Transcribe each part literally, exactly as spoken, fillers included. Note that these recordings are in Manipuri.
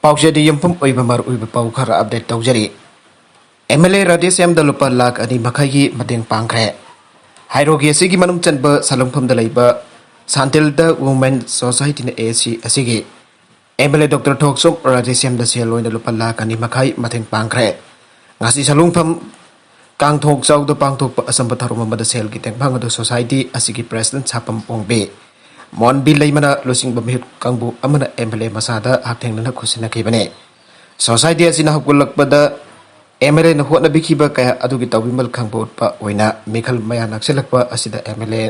ꯄꯥꯎꯆꯦꯗꯤ ꯌꯨꯝꯐꯝ ꯑꯣꯏꯕ ꯃꯔꯨꯑꯣꯏꯕ ꯄꯥꯎ ꯈꯔ ꯑꯞꯗꯦꯠ ꯇꯧꯖꯔꯤ꯫ ꯑꯦꯝ ꯑꯦꯜ ꯑꯦ ꯔꯥꯙꯦꯁ꯭ꯌꯥꯝꯗ ꯂꯨꯄꯥ ꯂꯥꯈ ꯑꯅꯤ ꯃꯈꯥꯏꯒꯤ ꯃꯇꯦꯡ ꯄꯥꯡꯈ꯭ꯔꯦ꯫ ꯍꯥꯏꯔꯣꯒꯤ ꯑꯁꯤꯒꯤ ꯃꯅꯨꯡ ꯆꯟꯕ ꯁꯂꯨꯡꯐꯝꯗ ꯂꯩꯕ ꯁꯥꯟꯇꯤꯜꯗ ꯋꯨꯃꯦꯟ ꯁꯣꯁꯥꯏꯇꯤꯅ ꯑꯦ ꯁꯤ ꯑꯁꯤꯒꯤ ꯑꯦꯝ ꯑꯦꯜ ꯑꯦ ꯗꯣꯛꯇꯔ ꯊꯣꯛꯆꯣꯝ ꯔꯥꯙꯦꯁ꯭ꯌꯥꯝꯗ ꯁꯦꯜ ꯑꯣꯏꯅ ꯂꯨꯄꯥ ꯂꯥꯈ ꯑꯅꯤ ꯃꯈꯥꯏ ꯃꯇꯦꯡ ꯄꯥꯡꯈ꯭ꯔꯦ꯫ ꯉꯁꯤ ꯁꯂꯨꯡꯐꯝ ꯀꯥꯡꯊꯣꯛ ꯆꯥꯎꯗ ꯄꯥꯡꯊꯣꯛꯄ ꯑꯆꯝꯕ ꯊꯧꯔꯝ ꯑꯃꯗ ꯁꯦꯜꯒꯤ ꯇꯦꯡꯐꯥꯡ ꯑꯗꯨ ꯁꯣꯁꯥꯏꯇꯤ ꯑꯁꯤꯒꯤ ꯄ꯭ꯔꯦꯁꯤꯗꯦꯟꯠ ꯁꯥꯐꯝ ꯑꯣꯡꯕꯤ ꯃꯣꯟꯕꯤ ꯂꯩꯃꯅ ꯂꯨꯆꯤꯡꯕ ꯃꯤꯍꯨꯠ ꯀꯥꯡꯕꯨ ꯑꯃꯅ ꯑꯦꯝ ꯑꯦꯜ ꯑꯦ ꯃꯁꯥꯗ ꯍꯛꯊꯦꯡꯅꯅ ꯈꯨꯠꯁꯤꯟꯅꯈꯤꯕꯅꯤ꯫ ꯁꯣꯁꯥꯏꯇꯤ ꯑꯁꯤꯅ ꯍꯧꯒꯠꯂꯛꯄꯗ ꯑꯦꯝ ꯑꯦꯜ ꯑꯦꯅ ꯍꯣꯠꯅꯕꯤꯈꯤꯕ ꯀꯌꯥ ꯑꯗꯨꯒꯤ ꯇꯧꯕꯤꯃꯜ ꯈꯪꯕ ꯎꯠꯄ ꯑꯣꯏꯅ ꯃꯤꯈꯜ ꯃꯌꯥ ꯅꯛꯁꯤꯜꯂꯛꯄ ꯑꯁꯤꯗ M L A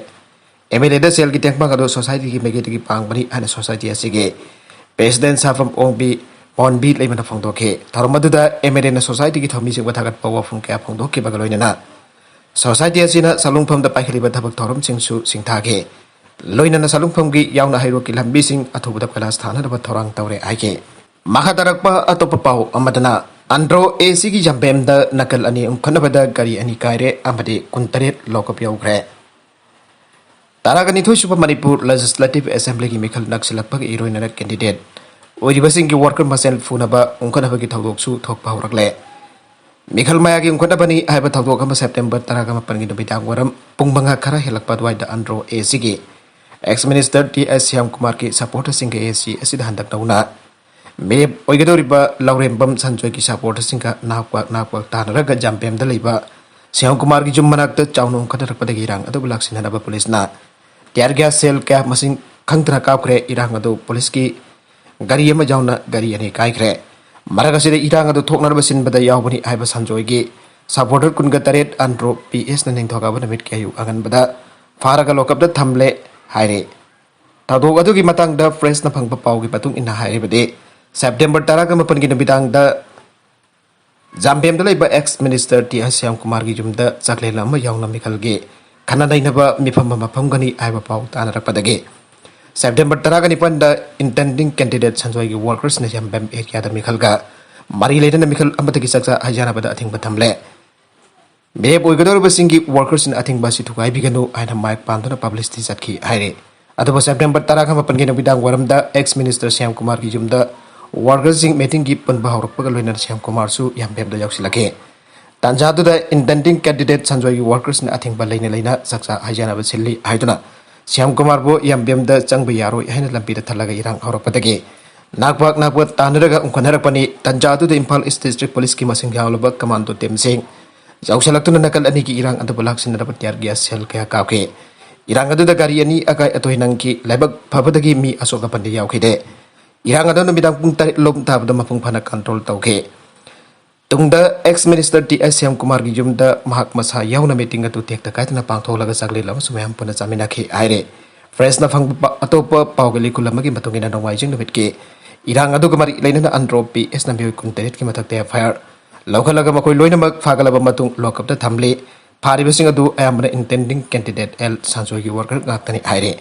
M L ꯑꯦꯗ ꯁꯦꯜꯒꯤ ꯇꯦꯡꯐꯥꯡ ꯑꯗꯨ ꯁꯣꯁꯥꯏꯇꯤꯒꯤ ꯃꯥꯏꯀꯩꯗꯒꯤ ꯄꯥꯡꯕꯅꯤ ꯍꯥꯏꯅ ꯁꯣꯁꯥꯏꯇꯤ ꯑꯁꯤꯒꯤ ꯄ꯭ꯔꯦꯁꯤꯗꯦꯟꯠ ꯁꯥꯐꯝ ꯑꯣꯡꯕꯤ ꯃꯣꯟꯕꯤ ꯂꯩꯃꯅ ꯐꯣꯡꯗꯣꯛꯈꯤ꯫ ꯊꯧꯔꯝ ꯑꯗꯨꯗ ꯑꯦꯝ ꯑꯦꯜ ꯑꯦꯅ ꯁꯣꯁꯥꯏꯇꯤꯒꯤ ꯊꯧꯃꯤꯁꯤꯡꯕꯨ ꯊꯥꯒꯠꯄ ꯋꯥꯐꯝ ꯀꯌꯥ ꯐꯣꯡꯗꯣꯛꯈꯤꯕꯒ ꯂꯣꯏꯅꯅ ꯁꯣꯁꯥꯏꯇꯤ ꯑꯁꯤꯅ ꯁꯂꯨꯡꯐꯝꯗ ꯄꯥꯏꯈꯠꯂꯤꯕ ꯊꯕꯛ ꯊꯧꯔꯝꯁꯤꯡꯁꯨ ꯁꯤꯡꯊꯥꯈꯤ꯫ ꯂꯣꯏꯅꯅ ꯁꯂꯨꯡꯐꯝꯒꯤ ꯌꯥꯎꯅ ꯍꯩꯔꯣꯛꯀꯤ ꯂꯝꯕꯤꯁꯤꯡ ꯑꯊꯨꯕꯗ ꯀꯣꯏꯂꯥꯁ ꯊꯥꯅꯅꯕ ꯊꯧꯔꯥꯡ ꯇꯧꯔꯦ ꯍꯥꯏꯈꯤ꯫ ꯃꯈꯥ ꯇꯥꯔꯛꯄ ꯑꯇꯣꯞꯄ ꯄꯥꯎ ꯑꯃꯗꯅ, ꯑꯟꯗ꯭ꯔꯣ ꯑꯦ ꯁꯤꯒꯤ ꯌꯥꯝꯕꯦꯝꯗ ꯅꯥꯀꯜ ꯑꯅꯤ ꯎꯪꯈꯠꯅꯕꯗ ꯒꯥꯔꯤ ꯑꯅꯤ ꯀꯥꯏꯔꯦ ꯑꯃꯗꯤ ꯀꯨꯟꯇꯔꯦꯠ ꯂꯣꯀꯞ ꯌꯧꯈ꯭ꯔꯦ꯫ ꯇꯔꯥꯒ ꯅꯤꯊꯣꯏ ꯁꯨꯕ ꯃꯅꯤꯄꯨꯔ ꯂꯦꯖꯤꯁꯂꯦꯇꯤꯚ ꯑꯦꯁꯦꯝꯕ꯭ꯂꯤꯒꯤ ꯃꯤꯈꯜ ꯅꯛꯁꯤꯜꯂꯛꯄꯒ ꯏꯔꯣꯏꯅꯅ ꯀꯦꯟꯗꯤꯗꯦꯠ ꯑꯣꯏꯔꯤꯕꯁꯤꯡꯒꯤ ꯋꯥꯔꯀꯔ ꯃꯁꯦꯜ ꯐꯨꯅꯕ ꯎꯪꯈꯠꯅꯕꯒꯤ ꯊꯧꯗꯣꯛꯁꯨ ꯊꯣꯛꯄ ꯍꯧꯔꯛꯂꯦ꯫ ꯃꯤꯈꯜ ꯃꯌꯥꯒꯤ ꯎꯪꯈꯠꯅꯕꯅꯤ ꯍꯥꯏꯕ ꯊꯧꯗꯣꯛ ꯑꯃ ꯁꯦꯞꯇꯦꯝꯕꯔ ꯇꯔꯥꯒ ꯃꯥꯄꯟꯒꯤ ꯅꯨꯃꯤꯗꯥꯡ ꯋꯥꯏꯔꯝ ꯄꯨꯡ ꯃꯉꯥ ꯈꯔ ꯍꯦꯜꯂꯛꯄ ꯑꯗꯨꯋꯥꯏꯗ ꯑꯟꯗ꯭ꯔꯣ ꯑꯦ ꯁꯤꯒꯤ ꯑꯦꯛꯁ ꯃꯤꯅꯤꯁꯇꯔ ꯇꯤ ꯑꯦꯁ ꯁ꯭ꯌꯥꯝꯀꯨꯃꯥꯔꯒꯤ ꯁꯄꯣꯔꯇꯔꯁꯤꯡꯒ ꯑꯦ ꯁꯤ ꯑꯁꯤꯗ ꯍꯟꯗꯛ ꯅꯧꯅ ꯃꯤꯔꯦꯞ ꯑꯣꯏꯒꯗꯧꯔꯤꯕ ꯂꯧꯔꯦꯝꯕꯝ ꯁꯟꯖꯣꯏꯒꯤ ꯁꯄꯣꯔꯇꯔꯁꯤꯡꯒ ꯅꯥꯛꯄ ꯅꯥꯛꯄ ꯇꯥꯟꯅꯔꯒ ꯖꯥꯝꯕꯦꯝꯗ ꯂꯩꯕ ꯁ꯭ꯌꯥꯝꯀꯨꯃꯥꯔꯒꯤ ꯌꯨꯝ ꯃꯅꯥꯛꯇ ꯆꯥꯎꯅ ꯎꯪꯈꯠꯅꯔꯛꯄꯗꯒꯤ ꯏꯔꯥꯡ ꯑꯗꯨꯕꯨ ꯂꯥꯛꯁꯤꯟꯅꯅꯕ ꯄꯨꯂꯤꯁꯅ ꯇꯤꯌꯥꯔ ꯒ꯭ꯌꯥꯁ ꯁꯦꯜ ꯀꯌꯥ ꯃꯁꯤꯡ ꯈꯪꯗꯅ ꯀꯥꯞꯈ꯭ꯔꯦ꯫ ꯏꯔꯥꯡ ꯑꯗꯨ ꯄꯨꯂꯤꯁꯀꯤ ꯒꯥꯔꯤ ꯑꯃ ꯌꯥꯎꯅ ꯒꯥꯔꯤ ꯑꯅꯤ ꯀꯥꯏꯈ꯭ꯔꯦ꯫ ꯃꯔꯛ ꯑꯁꯤꯗ ꯏꯔꯥꯡ ꯑꯗꯨ ꯊꯣꯛꯅꯅꯕ ꯁꯤꯟꯕꯗ ꯌꯥꯎꯕꯅꯤ ꯍꯥꯏꯕ ꯁꯟꯖꯣꯏꯒꯤ ꯁꯄꯣꯔꯇꯔ ꯀꯨꯟꯒ ꯇꯔꯦꯠ ꯑꯟꯗ꯭ꯔꯣ ꯄꯤ ꯑꯦꯁꯅ ꯅꯤꯡꯊꯧꯀꯥꯕ ꯅꯨꯃꯤꯠꯀꯤ ꯑꯌꯨꯛ ꯑꯉꯟꯕꯗ ꯐꯥꯔꯒ ꯂꯣꯀꯞꯇ ꯊꯝꯂꯦ ꯍꯥꯏꯔꯦ꯫ ꯊꯧꯗꯣꯛ ꯑꯗꯨꯒꯤ ꯃꯇꯥꯡꯗ ꯄ꯭ꯔꯦꯁꯅ ꯐꯪꯕ ꯄꯥꯎꯒꯤ ꯃꯇꯨꯡ ꯏꯟꯅ ꯍꯥꯏꯔꯕꯗꯤ, ꯁꯦꯞꯇꯦꯝꯕꯔ ꯇꯔꯥꯒ ꯃꯥꯄꯟꯒꯤ ꯅꯨꯃꯤꯗꯥꯡꯗ ꯖꯥꯝꯕꯦꯝꯗ ꯂꯩꯕ ꯑꯦꯛꯁ ꯃꯤꯅꯤꯁꯇꯔ ꯇꯤ ꯑꯦꯁ ꯁ꯭ꯌꯥꯝꯀꯨꯃꯥꯔꯒꯤ ꯌꯨꯝꯗ ꯆꯥꯛꯂꯦꯟ ꯑꯃ ꯌꯥꯎꯅ ꯃꯤꯈꯜꯒꯤ ꯈꯟꯅ ꯅꯩꯅꯕ ꯃꯤꯐꯝ ꯑꯃ ꯐꯝꯒꯅꯤ ꯍꯥꯏꯕ ꯄꯥꯎ ꯇꯥꯅꯔꯛꯄꯗꯒꯤ ꯁꯦꯞꯇꯦꯝꯕꯔ ꯇꯔꯥꯒ ꯅꯤꯄꯥꯟꯗ ꯏꯟꯇꯦꯟꯗꯤꯡ ꯀꯦꯟꯗꯤꯗꯦꯠ ꯁꯟꯖꯣꯏꯒꯤ ꯋꯥꯔꯀꯔꯁꯅ ꯌꯥꯝꯕꯦꯝ ꯑꯦꯔꯤꯌꯥꯗ ꯃꯤꯈꯜꯒ ꯃꯔꯤ ꯂꯩꯅꯅ ꯃꯤꯈꯜ ꯑꯃꯠꯇꯒꯤ ꯆꯥꯛꯆꯥ ꯍꯩꯖꯥꯟꯅꯕꯗ ꯑꯊꯤꯡꯕ ꯊꯝꯂꯦ꯫ ꯃꯤꯔꯦꯞ ꯑꯣꯏꯒꯗꯧꯔꯤꯕꯁꯤꯡꯒꯤ ꯋꯥꯔꯀꯔꯁꯤꯡꯅ ꯑꯊꯤꯡꯕ ꯑꯁꯤ ꯊꯨꯒꯥꯏꯕꯤꯒꯅꯨ ꯍꯥꯏꯅ ꯃꯥꯏꯛ ꯄꯥꯟꯗꯨꯅ ꯄꯕ꯭ꯂꯤꯁꯤꯇꯤ ꯆꯠꯈꯤ ꯍꯥꯏꯔꯤ꯫ ꯑꯗꯨꯕꯨ ꯁꯦꯞꯇꯦꯝꯕꯔ ꯇꯔꯥꯒ ꯃꯥꯄꯟꯒꯤ ꯅꯨꯃꯤꯗꯥꯡ ꯋꯥꯏꯔꯝꯗ ꯑꯦꯛꯁ ꯃꯤꯅꯤꯁꯇꯔ ꯁ꯭ꯌꯥꯝ ꯀꯨꯃꯥꯔꯒꯤ ꯌꯨꯝꯗ ꯋꯥꯔꯀꯔꯁꯤꯡ ꯃꯤꯇꯤꯡꯒꯤ ꯄꯨꯟꯕ ꯍꯧꯔꯛꯄꯒ ꯂꯣꯏꯅꯅ ꯁꯤ ꯑꯦꯝ ꯀꯨꯃꯥꯔꯁꯨ ꯌꯥꯝꯕꯦꯝꯗ ꯌꯧꯁꯤꯜꯂꯛꯈꯤ꯫ ꯇꯥꯟꯖꯥꯗꯨꯗ ꯏꯟꯇꯦꯟꯗꯤꯡ ꯀꯦꯟꯗꯤꯗꯦꯠ ꯁꯟꯖꯣꯏꯒꯤ ꯋꯥꯔꯀꯔꯁꯤꯡꯅ ꯑꯊꯤꯡꯕ ꯂꯩꯅ ꯂꯩꯅ ꯆꯥꯛꯆꯥ ꯍꯩꯖꯥꯟꯅꯕ ꯁꯤꯜꯂꯤ ꯍꯥꯏꯗꯨꯅ ꯁꯤ ꯑꯦꯝ ꯀꯨꯃꯥꯔꯕꯨ ꯌꯥꯝꯕꯦꯝꯗ ꯆꯪꯕ ꯌꯥꯔꯣꯏ ꯍꯥꯏꯅ ꯂꯝꯕꯤꯗ ꯊꯜꯂꯒ ꯏꯔꯥꯡ ꯍꯧꯔꯛꯄꯗꯒꯤ ꯅꯥꯛꯄ ꯅꯥꯛꯄ ꯇꯥꯟꯅꯔꯒ ꯎꯪꯈꯠꯅꯔꯛꯄꯅꯤ꯫ ꯇꯥꯟꯖꯥꯗꯨꯗ ꯏꯝꯐꯥꯜ ꯏꯁ ꯗꯤꯁꯇ꯭ꯔꯤꯛ ꯄꯨꯂꯤꯁꯀꯤ ꯃꯁꯤꯡ ꯌꯥꯎꯂꯕ ꯀꯃꯥꯟꯗꯣ ꯇꯤꯝꯁꯤꯡ ꯌꯧꯁꯤꯜꯂꯛꯇꯨꯅ ꯅꯥꯀꯜ ꯑꯅꯤꯒꯤ ꯏꯔꯥꯡ ꯑꯗꯨꯕꯨ ꯂꯥꯛꯁꯤꯟꯅꯅꯕ ꯇꯤꯌꯥꯔ ꯒ꯭ꯌꯥꯁ ꯁꯦꯜ ꯀꯌꯥ ꯀꯥꯞꯈꯤ꯫ ꯏꯔꯥꯡ ꯑꯗꯨꯗ ꯒꯥꯔꯤ ꯑꯅꯤ ꯑꯀꯥꯏ ꯑꯇꯣꯏ ꯅꯪꯈꯤ꯫ ꯂꯥꯏꯕꯛ ꯐꯕꯗꯒꯤ ꯃꯤ ꯑꯁꯣꯛ ꯑꯄꯟꯗꯤ ꯌꯥꯎꯈꯤꯗꯦ꯫ ꯏꯔꯥꯡ ꯑꯗꯨ ꯅꯨꯃꯤꯗꯥꯡ ꯄꯨꯡ ꯇꯔꯦꯠ ꯂꯣꯝ ꯇꯥꯕꯗ ꯃꯄꯨꯡ ꯐꯥꯅ ꯀꯟꯇ꯭ꯔꯣꯜ ꯇꯧꯈꯤ꯫ ꯇꯨꯡꯗ ꯑꯦꯛꯁ ꯃꯤꯅꯤꯁꯇꯔ ꯇꯤ ꯑꯦꯁ ꯁ꯭ꯌꯥꯝꯀꯨꯃꯥꯔꯒꯤ ꯌꯨꯝꯗ ꯃꯍꯥꯛ ꯃꯁꯥ ꯌꯥꯎꯅ ꯃꯤꯇꯤꯡ ꯑꯗꯨ ꯇꯦꯛꯇ ꯀꯥꯏꯗꯅ ꯄꯥꯡꯊꯣꯛꯂꯒ ꯆꯥꯛꯂꯦꯟ ꯑꯃꯁꯨ ꯃꯌꯥꯝ ꯄꯨꯟꯅ ꯆꯥꯃꯤꯟꯅꯈꯤ ꯍꯥꯏꯔꯦ꯫ ꯄ꯭ꯔꯦꯁꯅ ꯐꯪꯕ ꯄ-, ꯑꯇꯣꯞꯄ ꯄꯥꯎꯒꯤ ꯂꯤꯈꯨꯜ ꯑꯃꯒꯤ ꯃꯇꯨꯡ ꯏꯟꯅ ꯅꯣꯡꯃꯥꯏꯖꯤꯡ ꯅꯨꯃꯤꯠꯀꯤ ꯏꯔꯥꯡ ꯑꯗꯨꯒ ꯃꯔꯤ ꯂꯩꯅꯅ ꯑꯟꯗ꯭ꯔꯣ ꯄꯤ ꯑꯦꯁꯅ ꯃꯤꯑꯣꯏ ꯀꯨꯟꯇꯔꯦꯠꯀꯤ ꯃꯊꯛꯇ ꯑꯦꯐ ꯑꯥꯏ ꯑꯥꯔ ꯂꯧꯈꯠꯂꯒ ꯃꯈꯣꯏ ꯂꯣꯏꯅꯃꯛ ꯐꯥꯒꯠꯂꯕ ꯃꯇꯨꯡ ꯂꯣꯛꯑꯞꯇ ꯊꯝꯂꯤ꯫ ꯐꯥꯔꯤꯕꯁꯤꯡ ꯑꯗꯨ ꯑꯌꯥꯝꯕꯅ ꯏꯟꯇꯦꯟꯗꯤꯡ ꯀꯦꯟꯗꯤꯗꯦꯠ ꯑꯦꯜ ꯁꯟꯖꯣꯏꯒꯤ ꯋꯥꯔꯀꯔ ꯉꯥꯛꯇꯅꯤ ꯍꯥꯏꯔꯤ꯫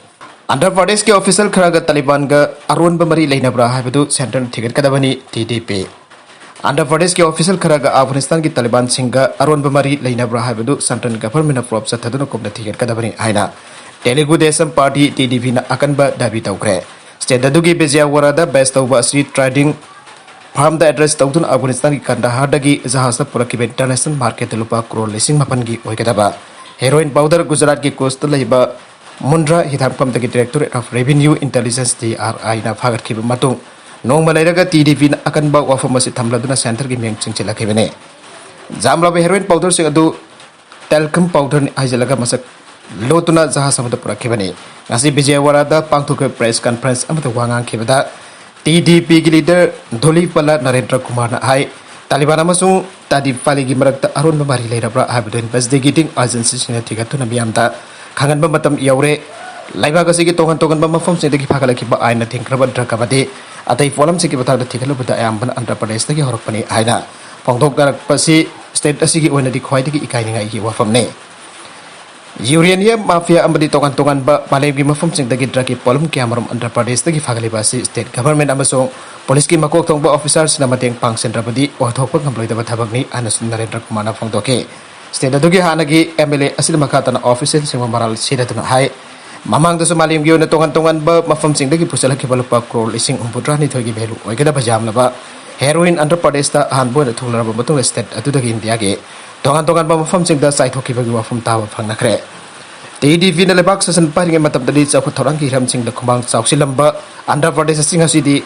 ꯑꯥꯟꯙ꯭ꯔ ꯄ꯭ꯔꯗꯦꯁꯀꯤ ꯑꯣꯐꯤꯁꯤꯌꯦꯜ ꯈꯔꯒ ꯇꯥꯂꯤꯕꯥꯟꯒ ꯑꯔꯣꯟꯕ ꯃꯔꯤ ꯂꯩꯅꯕ꯭ꯔꯥ ꯍꯥꯏꯕꯗꯨ ꯁꯦꯟꯇꯔꯅ ꯊꯤꯒꯠꯀꯗꯕꯅꯤ, ꯇꯤ ꯗꯤ ꯄꯤ꯫ ꯑꯥꯟꯙ꯭ꯔ ꯄ꯭ꯔꯗꯦꯁꯀꯤ ꯑꯣꯐꯤꯁꯤꯌꯦꯜ ꯈꯔꯒ ꯑꯐꯒꯥꯅꯤꯁꯇꯥꯟꯒꯤ ꯇꯥꯂꯤꯕꯥꯟꯁꯤꯡꯒ ꯑꯔꯣꯟꯕ ꯃꯔꯤ ꯂꯩꯅꯕ꯭ꯔꯥ ꯍꯥꯏꯕꯗꯨ ꯁꯦꯟꯇ꯭ꯔꯦꯜ ꯒꯚꯔꯟꯃꯦꯟꯠꯅ ꯄ꯭ꯔꯣꯕ ꯆꯠꯊꯗꯨꯅ ꯀꯨꯞꯅ ꯊꯤꯒꯠꯀꯗꯕꯅꯤ ꯍꯥꯏꯅ ꯇꯦꯂꯨꯒꯨ ꯗꯦꯁꯝ ꯄꯥꯔꯇꯤ, ꯇꯤ ꯗꯤ ꯄꯤꯅ ꯑꯀꯟꯕ ꯗꯥꯕꯤ ꯇꯧꯈ꯭ꯔꯦ꯫ ꯁ꯭ꯇꯦꯠ ꯑꯗꯨꯒꯤ ꯕꯤꯖꯌꯋꯥꯔꯥꯗ ꯕꯦꯁ ꯇꯧꯕ ꯑꯁꯤ ꯇ꯭ꯔꯦꯗꯤꯡ ꯐꯥꯔꯝꯗ ꯑꯦꯗ꯭ꯔꯦꯁ ꯇꯧꯗꯨꯅ ꯑꯐꯒꯥꯅꯤꯁꯇꯥꯟꯒꯤ ꯀꯟꯗꯥꯍꯥꯔꯗꯒꯤ ꯖꯍꯥꯖꯇ ꯄꯨꯔꯛꯈꯤꯕ ꯏꯟꯇꯔꯅꯦꯁꯅꯦꯜ ꯃꯥꯔꯀꯦꯠꯇ ꯂꯨꯄꯥ ꯀ꯭ꯔꯣꯔ ꯂꯤꯁꯤꯡ ꯃꯥꯄꯟꯒꯤ ꯑꯣꯏꯒꯗꯕ ꯍꯦꯔꯣꯏꯟ ꯄꯥꯎꯗꯔ ꯒꯨꯖꯔꯥꯠꯀꯤ ꯀꯨꯁꯇ ꯂꯩꯕ ꯃꯨꯟꯗ꯭ꯔꯥ ꯍꯤꯗꯥꯛꯐꯝꯗꯒꯤ directorate of revenue intelligence, D R ꯑꯥꯏꯅ ꯐꯥꯒꯠꯈꯤꯕ ꯃꯇꯨꯡ ꯅꯣꯡꯃ ꯂꯩꯔꯒ ꯇꯤ ꯗꯤ ꯄꯤꯅ ꯑꯀꯟꯕ ꯋꯥꯐꯝ ꯑꯁꯤ ꯊꯝꯂꯗꯨꯅ ꯁꯦꯟꯇꯔꯒꯤ ꯃꯤꯠꯌꯦꯡ ꯆꯤꯡꯁꯤꯜꯂꯛꯈꯤꯕꯅꯤ꯫ ꯖꯥꯝꯂꯕ ꯍꯦꯔꯣꯏꯟ ꯄꯥꯎꯗꯔꯁꯤꯡ ꯑꯗꯨ ꯇꯦꯜꯀꯝ ꯄꯥꯎꯗꯔꯅꯤ ꯍꯥꯏꯖꯤꯜꯂꯒ ꯃꯁꯛ ꯂꯣꯠꯇꯨꯅ ꯖꯍꯥꯖ ꯑꯃꯗ ꯄꯨꯔꯛꯈꯤꯕꯅꯤ꯫ ꯉꯁꯤ ꯕꯤꯖꯌꯋꯥꯔꯥꯗ ꯄꯥꯡꯊꯣꯛꯈꯤꯕ ꯄ꯭ꯔꯦꯁ ꯀꯟꯐꯔꯦꯟꯁ ꯑꯃꯗ ꯋꯥ ꯉꯥꯡꯈꯤꯕꯗ ꯇꯤ ꯗꯤ ꯄꯤꯒꯤ ꯂꯤꯗꯔ ꯙꯨꯂꯤꯄꯂ ꯅꯔꯦꯟꯗ꯭ꯔ ꯀꯨꯃꯥꯔꯅ ꯍꯥꯏ, ꯇꯥꯂꯤꯕꯥꯟ ꯑꯃꯁꯨꯡ ꯇꯥꯗꯤꯞ ꯄꯥꯂꯤꯒꯤ ꯃꯔꯛꯇ ꯑꯔꯣꯟꯕ ꯃꯔꯤ ꯂꯩꯔꯕ꯭ꯔꯥ ꯍꯥꯏꯕꯗꯨ ꯏꯟꯚꯦꯁꯇꯤꯒꯦꯇꯤꯡ ꯑꯦꯖꯦꯟꯁꯤꯁꯤꯡꯅ ꯊꯤꯒꯠꯇꯨꯅ ꯃꯤꯌꯥꯝꯗ ꯈꯪꯍꯟꯕ ꯃꯇꯝ ꯌꯧꯔꯦ꯫ ꯂꯩꯕꯥꯛ ꯑꯁꯤꯒꯤ ꯇꯣꯉꯥꯟ ꯇꯣꯉꯥꯟꯕ ꯃꯐꯝꯁꯤꯡꯗꯒꯤ ꯐꯥꯒꯠꯂꯛꯈꯤꯕ ꯑꯥꯏꯟꯅ ꯊꯤꯡꯈ꯭ꯔꯕ ꯗ꯭ꯔꯒ ꯑꯃꯗꯤ ꯑꯇꯩ ꯄꯣꯠꯂꯝꯁꯤꯡꯒꯤ ꯃꯇꯥꯡꯗ ꯊꯤꯒꯠꯂꯨꯕꯗ ꯑꯌꯥꯝꯕꯅ ꯑꯥꯟꯙ꯭ꯔ ꯄ꯭ꯔꯗꯦꯁꯇꯒꯤ ꯍꯧꯔꯛꯄꯅꯤ ꯍꯥꯏꯅ ꯐꯣꯡꯗꯣꯛꯅꯔꯛꯄꯁꯤ ꯁ꯭ꯇꯦꯠ ꯑꯁꯤꯒꯤ ꯑꯣꯏꯅꯗꯤ ꯈ꯭ꯋꯥꯏꯗꯒꯤ ꯏꯀꯥꯏꯅꯤꯡꯉꯥꯏꯒꯤ ꯋꯥꯐꯝꯅꯤ꯫ ꯌꯨꯔꯦꯅꯤꯌꯝ ꯃꯥꯐꯤꯌꯥ ꯑꯃꯗꯤ ꯇꯣꯉꯥꯟ ꯇꯣꯉꯥꯟꯕ ꯃꯥꯂꯦꯝꯒꯤ ꯃꯐꯝꯁꯤꯡꯗꯒꯤ ꯗ꯭ꯔꯒꯀꯤ ꯄꯣꯠꯂꯝ ꯀꯌꯥꯃꯔꯨꯝ ꯑꯟꯙ꯭ꯔ ꯄ꯭ꯔꯗꯦꯁꯇꯒꯤ ꯐꯥꯒꯠꯂꯤꯕ ꯑꯁꯤ ꯁ꯭ꯇꯦꯠ ꯒꯚꯔꯟꯃꯦꯟꯠ ꯑꯃꯁꯨꯡ ꯄꯨꯂꯤꯁꯀꯤ ꯃꯀꯣꯛ ꯊꯣꯡꯕ ꯑꯣꯐꯤꯁꯥꯔꯁꯤꯡꯅ ꯃꯇꯦꯡ ꯄꯥꯡꯁꯤꯟꯗ꯭ꯔꯕꯗꯤ ꯑꯣꯏꯊꯣꯛꯄ ꯉꯝꯂꯣꯏꯗꯕ ꯊꯕꯛꯅꯤ ꯍꯥꯏꯅꯁꯨ ꯅꯔꯦꯟꯗ꯭ꯔ ꯀꯨꯃꯥꯔꯅ ꯐꯣꯡꯗꯣꯛꯈꯤ꯫ ꯁ꯭ꯇꯦꯠ ꯑꯗꯨꯒꯤ ꯍꯥꯟꯅꯒꯤ ꯑꯦꯝ ꯑꯦꯜ ꯑꯦ ꯑꯁꯤꯅ ꯃꯈꯥ ꯇꯥꯅ ꯑꯣꯐꯤꯁꯤꯌꯦꯜꯁꯤꯡꯕꯨ ꯃꯔꯥꯜ ꯁꯤꯔꯗꯨꯅ ꯍꯥꯏ, ꯃꯃꯥꯡꯗꯁꯨ ꯃꯥꯂꯦꯝꯒꯤ ꯑꯣꯏꯅ ꯇꯣꯉꯥꯟ ꯇꯣꯉꯥꯟꯕ ꯃꯐꯝꯁꯤꯡꯗꯒꯤ ꯄꯨꯁꯤꯜꯂꯛꯈꯤꯕ ꯂꯨꯄꯥ ꯀ꯭ꯔꯣꯔ ꯂꯤꯁꯤꯡ ꯍꯨꯝꯐꯨꯇꯔꯥꯅꯤꯊꯣꯏꯒꯤ ꯚꯦꯂꯨ ꯑꯣꯏꯒꯗꯕ ꯌꯥꯝꯂꯕ ꯍꯦꯔꯣꯏꯟ ꯑꯟꯙ꯭ꯔ ꯄ꯭ꯔꯗꯦꯁꯇ ꯑꯍꯥꯟꯕ ꯑꯣꯏꯅ ꯊꯨꯡꯂꯔꯕ ꯃꯇꯨꯡꯗ ꯁ꯭ꯇꯦꯠ ꯑꯗꯨꯗꯒꯤ ꯏꯟꯗꯤꯌꯥꯒꯤ ꯇꯣꯉꯥꯟ ꯇꯣꯉꯥꯟꯕ ꯃꯐꯝꯁꯤꯡꯗ ꯆꯥꯏꯊꯣꯛꯈꯤꯕꯒꯤ ꯋꯥꯐꯝ ꯇꯥꯕ ꯐꯪꯅꯈ꯭ꯔꯦ꯫ ꯇꯤ ꯗꯤ ꯄꯤꯅ ꯂꯩꯕꯥꯛ ꯁꯥꯁꯟ ꯄꯥꯏꯔꯤꯉꯩ ꯃꯇꯝꯗꯗꯤ ꯆꯥꯎꯈꯠ ꯊꯧꯔꯥꯡꯒꯤ ꯍꯤꯔꯝꯁꯤꯡꯗ ꯈꯨꯃꯥꯡ ꯆꯥꯎꯁꯤꯜꯂꯝꯕ ꯑꯟꯙ꯭ꯔ ꯄ꯭ꯔꯗꯦꯁ ꯑꯁꯤ ꯉꯁꯤꯗꯤ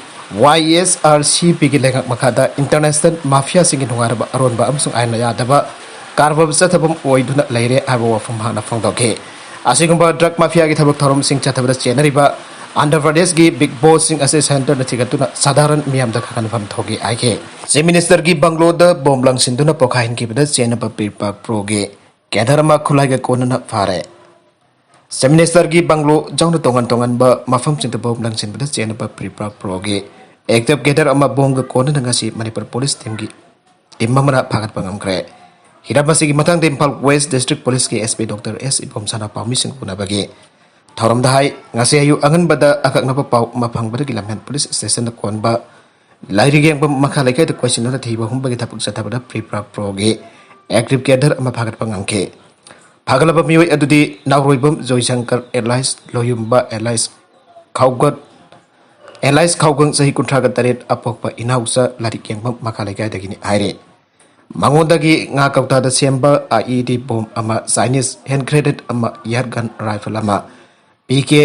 ꯋꯥꯏ ꯑꯦꯁ ꯑꯥꯔ ꯁꯤ ꯄꯤꯒꯤ ꯂꯩꯉꯥꯛ ꯃꯈꯥꯗ ꯏꯟꯇꯔꯅꯦꯁꯅꯦꯜ ꯃꯥꯐꯤꯌꯥꯁꯤꯡꯒꯤ ꯅꯨꯡꯉꯥꯏꯔꯕ ꯑꯔꯣꯟꯕ ꯑꯃꯁꯨꯡ ꯑꯥꯏꯟꯅ ꯌꯥꯗꯕ ꯀꯔꯕꯥꯔ ꯆꯠꯊꯐꯝ ꯑꯣꯏꯗꯨꯅ ꯂꯩꯔꯦ ꯍꯥꯏꯕ ꯋꯥꯐꯝ ꯃꯍꯥꯛꯅ ꯐꯣꯡꯗꯣꯛꯈꯤ꯫ ꯑꯁꯤꯒꯨꯝꯕ ꯗ꯭ꯔꯒ ꯃꯥꯐꯤꯌꯥꯒꯤ ꯊꯕꯛ ꯊꯧꯔꯝꯁꯤꯡ ꯆꯠꯊꯕꯗ ꯆꯦꯟꯅꯔꯤꯕ ꯑꯟꯙ꯭ꯔ ꯄ꯭ꯔꯗꯦꯁꯀꯤ ꯕꯤꯒ ꯕꯣꯁꯁꯤꯡ ꯑꯁꯤ ꯁꯦꯟꯇꯔꯅ ꯊꯤꯒꯠꯇꯨꯅ ꯁꯥꯙꯥꯔꯟ ꯃꯤꯌꯥꯝꯗ ꯈꯪꯍꯟꯐꯝ ꯊꯣꯛꯏ ꯍꯥꯏꯈꯤ꯫ ꯆꯤꯐ ꯃꯤꯅꯤꯁꯇꯔꯒꯤ ꯕꯪꯒ꯭ꯂꯣꯗ ꯕꯣꯝ ꯂꯪꯁꯤꯟꯗꯨꯅ ꯄꯣꯈꯥꯏꯍꯟꯈꯤꯕꯗ ꯆꯦꯟꯅꯕ ꯄ꯭ꯔꯤꯄꯥꯛ ꯄ꯭ꯔꯣꯒꯤ ꯀꯦꯗꯔ ꯑꯃ ꯈꯨꯠꯂꯥꯏꯒ ꯀꯣꯟꯅꯅ ꯐꯥꯔꯦ꯫ ꯆꯤꯐ ꯃꯤꯅꯤꯁꯇꯔꯒꯤ ꯕꯪꯒ꯭ꯂꯣ ꯌꯥꯎꯅ ꯇꯣꯉꯥꯟ ꯇꯣꯉꯥꯟꯕ ꯃꯐꯝꯁꯤꯡꯗ ꯕꯣꯝ ꯂꯪꯁꯤꯟꯕꯗ ꯆꯦꯟꯅꯕ ꯄ꯭ꯔꯤꯄꯥꯛ ꯄ꯭ꯔꯣꯒꯤ ꯑꯦꯛꯇꯤꯚ ꯀꯦꯗꯔ ꯑꯃ ꯕꯣꯝꯒ ꯀꯣꯟꯅꯅ ꯉꯁꯤ ꯃꯅꯤꯄꯨꯔ ꯄꯨꯂꯤꯁ ꯇꯤꯝꯒꯤ ꯇꯤꯝ ꯑꯃꯅ ꯐꯥꯒꯠꯄ ꯉꯝꯈ꯭ꯔꯦ꯫ ꯍꯤꯔꯝ ꯑꯁꯤꯒꯤ ꯃꯇꯥꯡꯗ ꯏꯝꯐꯥꯜ ꯋꯦꯁ ꯗꯤꯁꯇ꯭ꯔꯤꯛ ꯄꯨꯂꯤꯁꯀꯤ ꯑꯦꯁ ꯄꯤ ꯗꯣꯛꯇꯔ ꯑꯦꯁ ꯏꯕꯣꯝꯁꯥꯅ ꯄꯥꯎꯃꯤꯁꯤꯡ ꯎꯅꯕꯒꯤ ꯊꯧꯔꯝꯗ ꯍꯥꯏ, ꯉꯁꯤ ꯑꯌꯨꯛ ꯑꯉꯟꯕꯗ ꯑꯀꯛꯅꯕ ꯄꯥꯎ ꯑꯃ ꯐꯪꯕꯗꯒꯤ ꯂꯝꯐꯦꯜ ꯄꯨꯂꯤꯁ ꯁ꯭ꯇꯦꯁꯟꯗ ꯀꯣꯟꯕ ꯂꯥꯏꯔꯤꯛ ꯌꯦꯡꯕ ꯃꯈꯥ ꯂꯩꯀꯥꯏꯗ ꯀꯣꯏꯁꯤꯟꯗꯨꯅ ꯊꯤꯕ ꯍꯨꯝꯕꯒꯤ ꯊꯕꯛ ꯆꯠꯊꯕꯗ ꯄ꯭ꯔꯤꯄꯥꯛ ꯄ꯭ꯔꯣꯒꯤ ꯑꯦꯛꯇꯤꯚ ꯀꯦꯗꯔ ꯑꯃ ꯐꯥꯒꯠꯄ ꯉꯝꯈꯤ꯫ ꯐꯥꯒꯠꯂꯕ ꯃꯤꯑꯣꯏ ꯑꯗꯨꯗꯤ ꯅꯥꯎꯔꯣꯏꯕꯝ ꯖꯣꯏꯁꯪꯀꯔ ꯑꯦꯂꯥꯏꯁ ꯂꯣꯌꯨꯝꯕ ꯑꯦꯂꯥꯏꯁ ꯈꯥꯎꯒꯠ, ꯑꯦꯂꯥꯏꯁ ꯈꯥꯎꯒꯪ ꯆꯍꯤ ꯀꯨꯟꯊ꯭ꯔꯥꯒ ꯇꯔꯦꯠ ꯑꯄꯣꯛꯄ ꯏꯅꯥꯎꯆꯥ ꯂꯥꯏꯔꯤꯛ ꯌꯦꯡꯐꯝ ꯃꯈꯥ ꯂꯩꯀꯥꯏꯗꯒꯤꯅꯤ ꯍꯥꯏꯔꯤ꯫ ꯃꯉꯣꯟꯗꯒꯤ ꯉꯥ ꯀꯧꯇꯥꯗ ꯁꯦꯝꯕ ꯑꯥꯏ ꯏ ꯗꯤ ꯕꯣꯝ ꯑꯃ, ꯆꯥꯏꯅꯤꯁ ꯍꯦꯟ ꯒ꯭ꯔꯦꯅꯦꯗ ꯑꯃ, ꯏꯌꯥꯔ ꯒꯟ ꯔꯥꯏꯐꯜ ꯑꯃ, P K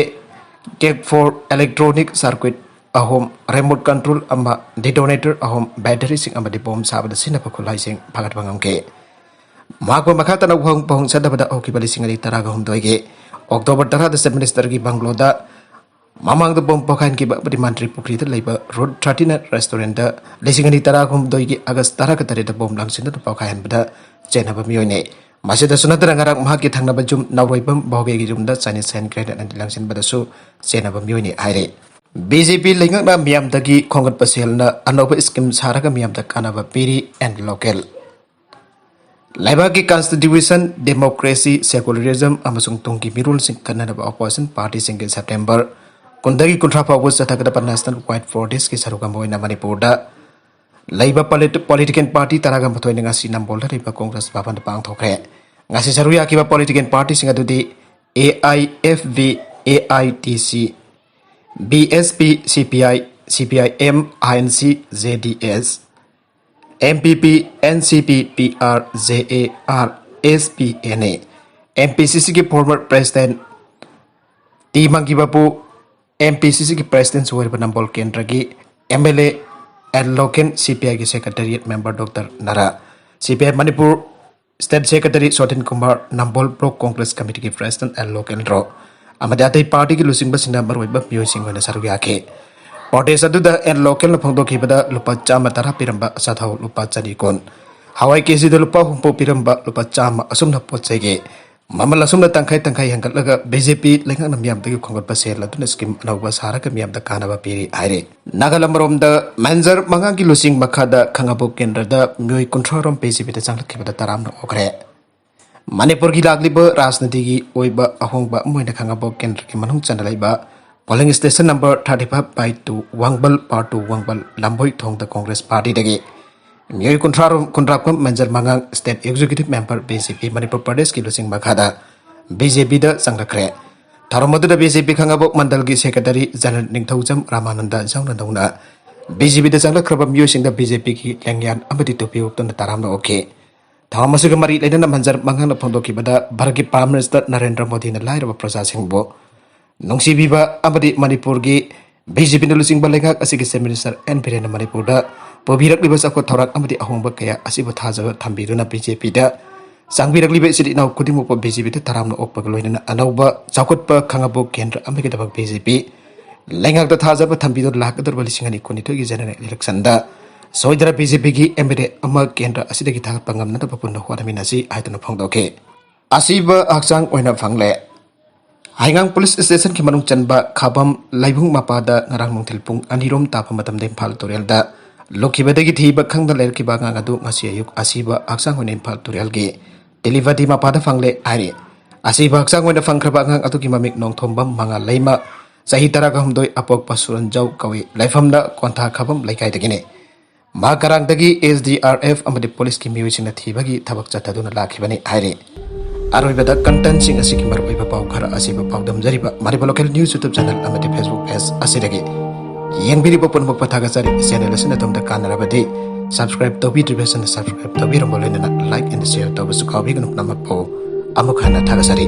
cake four, electronic circuit ꯑꯍꯨꯝ, ꯔꯤꯃꯣꯠ ꯀꯟꯇ꯭ꯔꯣꯜ ꯑꯃ, ꯗꯤꯇꯣꯅꯦꯇꯔ ꯑꯍꯨꯝ, ꯕꯦꯇꯔꯤꯁꯤꯡ ꯑꯃꯗꯤ ꯕꯣꯝ ꯁꯥꯕꯗ ꯁꯤꯖꯤꯟꯅꯕ ꯈꯨꯠꯂꯥꯏꯁꯤꯡ ꯐꯥꯒꯠꯄ ꯉꯝꯈꯤ꯫ ꯃꯍꯥꯛꯄꯨ ꯃꯈꯥ ꯇꯥꯅ ꯋꯥꯍꯪ ꯄꯥꯎꯍꯪ ꯆꯠꯊꯕꯗ ꯍꯧꯈꯤꯕ ꯂꯤꯁꯤꯡ ꯑꯅꯤ ꯇꯔꯥꯒ ꯍꯨꯝꯗꯣꯏꯒꯤ ꯑꯣꯛꯇꯣꯕꯔ ꯇꯔꯥꯗ ꯆꯤꯐ ꯃꯤꯅꯤꯁꯇꯔꯒꯤ ꯕꯪꯒ꯭ꯂꯣꯗ ꯃꯃꯥꯡꯗ ꯕꯣꯝ ꯄꯣꯈꯥꯏꯍꯟꯈꯤꯕ ꯑꯃꯗꯤ ꯃꯟꯇ꯭ꯔꯤ ꯄꯨꯈ꯭ꯔꯤꯗ ꯂꯩꯕ ꯔꯨꯠ ꯊꯥꯔꯇꯤꯟ ꯔꯦꯁꯇꯨꯔꯦꯟꯗ ꯂꯤꯁꯤꯡ ꯑꯅꯤ ꯇꯔꯥꯍꯨꯝꯗꯣꯏꯒꯤ ꯑꯥꯒꯁ ꯇꯔꯥꯒ ꯇꯔꯦꯠꯇ ꯕꯣꯝ ꯂꯪꯁꯤꯟꯗꯨꯅ ꯄꯣꯈꯥꯏꯍꯟꯕꯗ ꯆꯦꯟꯅꯕ ꯃꯤꯑꯣꯏꯅꯤ꯫ ꯃꯁꯤꯗꯁꯨ ꯅꯠꯇꯅ ꯉꯔꯥꯡ ꯃꯍꯥꯛꯀꯤ ꯊꯪꯅꯕ ꯌꯨꯝ ꯅꯥꯎꯔꯣꯏꯕꯝ ꯚꯥꯎꯒꯦꯒꯤ ꯌꯨꯝꯗ ꯆꯥꯏꯅꯤꯁ ꯍꯦꯟ ꯒ꯭ꯔꯦꯅꯦꯗ ꯑꯅꯤ ꯂꯪꯁꯤꯟꯕꯗꯁꯨ ꯆꯦꯟꯅꯕ ꯃꯤꯑꯣꯏꯅꯤ ꯍꯥꯏꯔꯤ꯫ ꯕꯤ ꯖꯦ ꯄꯤ ꯂꯩꯉꯥꯛꯅ ꯃꯤꯌꯥꯝꯗꯒꯤ ꯈꯣꯝꯒꯠꯄ ꯁꯦꯜꯅ ꯑꯅꯧꯕ ꯁ꯭ꯀꯤꯝ ꯁꯥꯔꯒ ꯃꯤꯌꯥꯝꯗ ꯀꯥꯟꯅꯕ ꯄꯤꯔꯤ꯫ And local. ꯂꯩꯕꯥꯛꯀꯤ ꯀꯟꯁꯇꯤꯇ꯭ꯌꯨꯁꯟ, ꯗꯦꯃꯣꯀ꯭ꯔꯦꯁꯤ, ꯁꯦꯀꯨꯂꯔꯤꯖꯝ ꯑꯃꯁꯨꯡ ꯇꯨꯡꯒꯤ ꯃꯤꯔꯣꯜꯁꯤꯡ ꯀꯟꯅꯅꯕ ꯑꯣꯄꯣꯖꯤꯁꯟ ꯄꯥꯔꯇꯤꯁꯤꯡꯒꯤ ꯁꯦꯞꯇꯦꯝꯕꯔ ꯀꯨꯟꯗꯒꯤ ꯀꯨꯟꯊ꯭ꯔꯥ ꯐꯥꯎꯕ ꯆꯠꯊꯒꯗꯕ ꯅꯦꯁꯅꯦꯜ ꯋꯥꯏꯠ ꯐꯣꯔ ꯗꯦꯖꯀꯤ ꯁꯔꯨꯛ ꯑꯃ ꯑꯣꯏꯅ ꯃꯅꯤꯄꯨꯔꯗ ꯂꯩꯕ ꯄꯣꯂꯤꯇꯤꯀꯦꯜ ꯄꯥꯔꯇꯤ ꯇꯔꯥꯒ ꯃꯥꯊꯣꯏꯅ ꯉꯁꯤ ꯅꯝꯕꯣꯜꯗ ꯂꯩꯕ ꯀꯣꯡꯒ꯭ꯔꯦꯁ ꯚꯕꯟꯗ ꯄꯥꯡꯊꯣꯛꯈ꯭ꯔꯦ꯫ ꯉꯁꯤ ꯁꯔꯨꯛ ꯌꯥꯈꯤꯕ ꯄꯣꯂꯤꯇꯤꯀꯦꯜ ꯄꯥꯔꯇꯤꯁꯤꯡ ꯑꯗꯨꯗꯤ A I F B, A I T C, B S P, C P I, C P I M, I N C, J D S, M P P, N C P, P R, J A R, S P N A, M P C ꯁꯤꯒꯤ former president ꯇꯤ ꯃꯪꯒꯤꯕꯥꯄꯨ, ꯑꯦꯝ ꯄꯤ ꯁꯤ ꯁꯤꯒꯤ president ꯑꯣꯏꯔꯤꯕ ꯅꯝꯕꯣꯜ ꯀꯦꯟꯗ꯭ꯔꯒꯤ M L A N Loken, C P ꯑꯥꯏꯒꯤ secretariat member ꯗꯣꯛꯇꯔ ꯅꯔꯥ, ꯁꯤ P I Manipur state secretary ꯁꯣꯇꯤꯟ Kumar, Nambol block congress committeeꯒꯤ president and ꯂꯣꯀꯦꯟꯗ꯭ꯔꯣ ꯑꯃꯗꯤ ꯑꯇꯩ partyꯒꯤ ꯂꯨꯆꯤꯡꯕꯁꯤꯡꯅ ꯃꯔꯨꯑꯣꯏꯕ ꯃꯤꯑꯣꯏꯁꯤꯡ ꯑꯣꯏꯅ ꯁꯔꯨꯛ ꯌꯥꯈꯤ꯫ Protest ꯑꯗꯨꯗ ꯑꯦꯟ ꯂꯣꯀꯦꯟꯅ ꯐꯣꯡꯗꯣꯛꯈꯤꯕꯗ ꯂꯨꯄꯥ ꯆꯥꯝꯃ ꯇꯔꯥ ꯄꯤꯔꯝꯕ ꯑꯆꯥꯊꯥꯎ ꯂꯨꯄꯥ ꯆꯅꯤ ꯀꯨꯟ, ꯍꯋꯥꯏ ꯀꯦꯖꯤꯗ ꯂꯨꯄꯥ ꯍꯨꯝꯐꯨ ꯄꯤꯔꯝꯕ ꯂꯨꯄꯥ ꯆꯥꯝꯃ, ꯑꯁꯨꯝꯅ ꯄꯣꯠ ꯆꯩꯒꯤ ꯃꯃꯜ ꯑꯁꯨꯝꯅ ꯇꯪꯈꯥꯏ ꯇꯪꯈꯥꯏ ꯍꯦꯟꯒꯠꯂꯒ ꯕꯤ ꯖꯦ ꯄꯤ ꯂꯩꯉꯥꯛꯅ ꯃꯤꯌꯥꯝꯗꯒꯤ ꯈꯣꯝꯒꯠꯄ ꯁꯦꯜ ꯑꯗꯨꯅ scheme ꯑꯅꯧꯕ ꯁꯥꯔꯒ ꯃꯤꯌꯥꯝꯗ ꯀꯥꯟꯅꯕ ꯄꯤꯔꯤ ꯍꯥꯏꯔꯤ꯫ ꯅꯥꯒꯥꯂꯝ ꯔꯣꯝꯗ ꯃꯦꯟꯖꯔ ꯃꯉꯥꯒꯤ ꯂꯨꯆꯤꯡ ꯃꯈꯥꯗ ꯈꯥꯉꯕꯣꯛ ꯀꯦꯟꯗ꯭ꯔꯗ ꯃꯤꯑꯣꯏ ꯀꯨꯟꯊ꯭ꯔꯥ ꯔꯣꯝ ꯕꯤ ꯖꯦ ꯄꯤꯗ ꯆꯪꯂꯛꯈꯤꯕꯗ ꯇꯔꯥꯝꯅ ꯑꯣꯛꯈ꯭ꯔꯦ꯫ ꯃꯅꯤꯄꯨꯔꯒꯤ ꯂꯥꯛꯂꯤꯕ ꯔꯥꯖꯅꯤꯇꯤꯒꯤ ꯑꯣꯏꯕ ꯑꯍꯣꯡꯕ ꯑꯃ ꯑꯣꯏꯅ ꯈꯥꯉꯕꯣꯛ ꯀꯦꯟꯗ꯭ꯔꯒꯤ ꯃꯅꯨꯡ ꯆꯟꯅ ꯂꯩꯕ polling station number thirty five by two ꯋꯥꯡꯕꯜ, part two ꯋꯥꯡꯕꯜ ꯂꯝꯕꯣꯏ ꯊꯣꯡꯗ congress partyꯗꯒꯤ ꯃꯤꯑꯣꯏ ꯀꯨꯟꯊ꯭ꯔꯥ ꯔꯣꯝ, ꯀꯨꯟꯊ꯭ꯔꯥ ꯀꯨꯝ ꯃꯦꯟꯖꯔ ꯃꯉꯥꯡ state executive member B J P Manipur ꯄ꯭ꯔꯗꯦꯁꯀꯤ ꯂꯨꯆꯤꯡ ꯃꯈꯥꯗ ꯕꯤ ꯖꯦ ꯄꯤꯗ ꯆꯪꯂꯛꯈ꯭ꯔꯦ꯫ ꯊꯧꯔꯝ ꯑꯗꯨꯗ ꯕꯤ ꯖꯦ ꯄꯤ ꯈꯥꯉꯕꯣꯛ ꯃꯟꯗꯜꯒꯤ secretary general ꯅꯤꯡꯊꯧꯖꯝ ꯔꯥꯃꯥꯅꯟꯗ ꯌꯥꯎꯅ ꯅꯧꯅ ꯕꯤ ꯖꯦ ꯄꯤꯗ ꯆꯪꯂꯛꯈ꯭ꯔꯕ ꯃꯤꯑꯣꯏꯁꯤꯡꯗ ꯕꯤ ꯖꯦ ꯄꯤꯒꯤ ꯂꯦꯡꯌꯥꯟ ꯑꯃꯗꯤ ꯇꯨꯄꯤ ꯎꯞꯇꯨꯅ ꯇꯔꯥꯝꯅ ꯑꯣꯛꯈꯤ꯫ ꯊꯧꯔꯝ ꯑꯁꯤꯒ ꯃꯔꯤ ꯂꯩꯅꯅ ꯃꯟꯖꯔ ꯃꯉꯥꯡꯅ ꯐꯣꯡꯗꯣꯛꯈꯤꯕꯗ ꯚꯥꯔꯠꯀꯤ Prime Minister ꯅꯔꯦꯟꯗ꯭ꯔ ꯃꯣꯗꯤꯅ ꯂꯥꯏꯔꯕ ꯄ꯭ꯔꯖꯥꯁꯤꯡꯕꯨ ꯅꯨꯡꯁꯤꯕꯤꯕ ꯑꯃꯗꯤ ꯃꯅꯤꯄꯨꯔꯒꯤ ꯕꯤ ꯖꯦ ꯄꯤꯅ ꯂꯨꯆꯤꯡꯕ ꯂꯩꯉꯥꯛ ꯑꯁꯤꯒꯤ Chief Minister ꯑꯦꯟ ꯕꯤꯔꯦꯟꯅ ꯃꯅꯤꯄꯨꯔꯗ ꯄꯨꯕꯤꯔꯛꯂꯤꯕ ꯆꯥꯎꯈꯠ ꯊꯧꯔꯥꯡ ꯑꯃꯗꯤ ꯑꯍꯣꯡꯕ ꯀꯌꯥ ꯑꯁꯤꯕꯨ ꯊꯥꯖꯕ ꯊꯝꯕꯤꯗꯨꯅ ꯕꯤ ꯖꯦ ꯄꯤꯗ ꯆꯪꯕꯤꯔꯛꯂꯤꯕ ꯏꯆꯤꯜ ꯏꯅꯥꯎ ꯈꯨꯗꯤꯡꯃꯛꯄꯨ ꯕꯤ ꯖꯦ ꯄꯤꯗ ꯇꯔꯥꯝꯅ ꯑꯣꯛꯄꯒ ꯂꯣꯏꯅꯅ ꯑꯅꯧꯕ ꯆꯥꯎꯈꯠꯄ ꯈꯥꯉꯕꯣꯛ ꯀꯦꯟꯗ꯭ꯔ ꯑꯃꯒꯤꯗꯃꯛ ꯕꯤ ꯖꯦ ꯄꯤ ꯂꯩꯉꯥꯛꯇ ꯊꯥꯖꯕ ꯊꯝꯕꯤꯗꯨꯅ ꯂꯥꯛꯀꯗꯧꯔꯤꯕ ꯂꯤꯁꯤꯡ ꯑꯅꯤ ꯀꯨꯟꯅꯤꯊꯣꯏꯒꯤ general election ꯗ ꯁꯣꯏꯗꯅ ꯕꯤ ꯖꯦ ꯄꯤꯒꯤ ꯑꯦꯝ ꯑꯦꯜ ꯑꯦ ꯑꯃ ꯀꯦꯟꯗ꯭ꯔ ꯑꯁꯤꯗꯒꯤ ꯊꯥꯒꯠꯄ ꯉꯝꯅꯅꯕ ꯄꯨꯟꯅ ꯍꯣꯠꯅꯃꯤꯟꯅꯁꯤ ꯍꯥꯏꯗꯨꯅ ꯐꯣꯡꯗꯣꯛꯈꯤ꯫ ꯑꯁꯤꯕ ꯍꯛꯆꯥꯡ ꯑꯣꯏꯅ ꯐꯪꯂꯦ꯫ ꯍꯩꯉꯥꯡ police station ꯒꯤ ꯃꯅꯨꯡ ꯆꯟꯕ ꯈꯥꯕꯝ ꯂꯩꯕꯨꯡ ꯃꯄꯥꯗ ꯉꯔꯥꯡ ꯅꯨꯡꯊꯤꯜ ꯄꯨꯡ ꯑꯅꯤ ꯔꯣꯝ ꯇꯥꯕ ꯃꯇꯝꯗ ꯏꯝꯐꯥꯜ ꯇꯨꯔꯦꯜꯗ ꯂꯨꯞꯈꯤꯕꯗꯒꯤ ꯊꯤꯕ ꯈꯪꯗ ꯂꯩꯔꯛꯈꯤꯕ ꯑꯉꯥꯡ ꯑꯗꯨ ꯉꯁꯤ ꯑꯌꯨꯛ ꯑꯁꯤꯕ ꯍꯛꯆꯥꯡ ꯑꯣꯏꯅ ꯏꯝꯐꯥꯜ ꯇꯨꯔꯦꯜꯒꯤ ꯇꯤꯂꯤꯚꯗꯤ ꯃꯄꯥꯗ ꯐꯪꯂꯦ ꯍꯥꯏꯔꯤ꯫ ꯑꯁꯤꯕ ꯍꯛꯆꯥꯡ ꯑꯣꯏꯅ ꯐꯪꯈ꯭ꯔꯕ ꯑꯉꯥꯡ ꯑꯗꯨꯒꯤ ꯃꯃꯤꯡ ꯅꯣꯡꯊꯣꯝꯕꯝ ꯃꯉꯥꯜ ꯂꯩꯃ, ꯆꯍꯤ ꯇꯔꯥꯒ ꯍꯨꯝꯗꯣꯏ, ꯑꯄꯣꯛꯄ ꯁꯨꯔꯟꯖꯧ ꯀꯧꯏ, ꯂꯩꯐꯝꯅ ꯀꯣꯟꯊꯥ ꯈꯥꯕꯝ ꯂꯩꯀꯥꯏꯗꯒꯤꯅꯤ꯫ ꯃꯍꯥꯛ ꯀꯔꯥꯡꯗꯒꯤ ꯑꯦꯁ ꯗꯤ ꯑꯥꯔ ꯑꯦꯐ ꯑꯃꯗꯤ police ꯀꯤ ꯃꯤꯑꯣꯏꯁꯤꯡꯅ ꯊꯤꯕꯒꯤ ꯊꯕꯛ ꯆꯠꯊꯗꯨꯅ ꯂꯥꯛꯈꯤꯕꯅꯤ ꯍꯥꯏꯔꯤ꯫ ꯑꯔꯣꯏꯕꯗ contentꯁꯤꯡ ꯑꯁꯤꯒꯤ ꯃꯔꯨꯑꯣꯏꯕ ꯄꯥꯎ ꯈꯔ ꯑꯁꯤꯕꯨ ꯄꯥꯎꯗꯝꯖꯔꯤꯕ Manipur Local News YouTube channel ꯑꯃꯗꯤ Facebook page ꯑꯁꯤꯗꯒꯤ ꯌꯦꯡꯕꯤꯔꯤꯕ ꯄꯨꯝꯅꯃꯛꯄꯨ ꯊꯥꯒꯠꯆꯔꯤ꯫ Channel ꯑꯁꯤꯅ ꯑꯗꯣꯝꯗ ꯀꯥꯟꯅꯔꯕꯗꯤ subscribe ꯇꯧꯕꯤꯗ꯭ꯔꯤꯕꯁꯤꯡꯅ subscribe ꯇꯧꯕꯤꯔꯝꯕ ꯂꯣꯏꯅꯅ like and share ꯇꯧꯕꯁꯨ ꯀꯥꯎꯕꯤꯒꯅꯨ꯫ ꯄꯨꯝꯅꯃꯛꯄꯨ ꯑꯃꯨꯛ ꯍꯟꯅ ꯊꯥꯒꯠꯆꯔꯤ꯫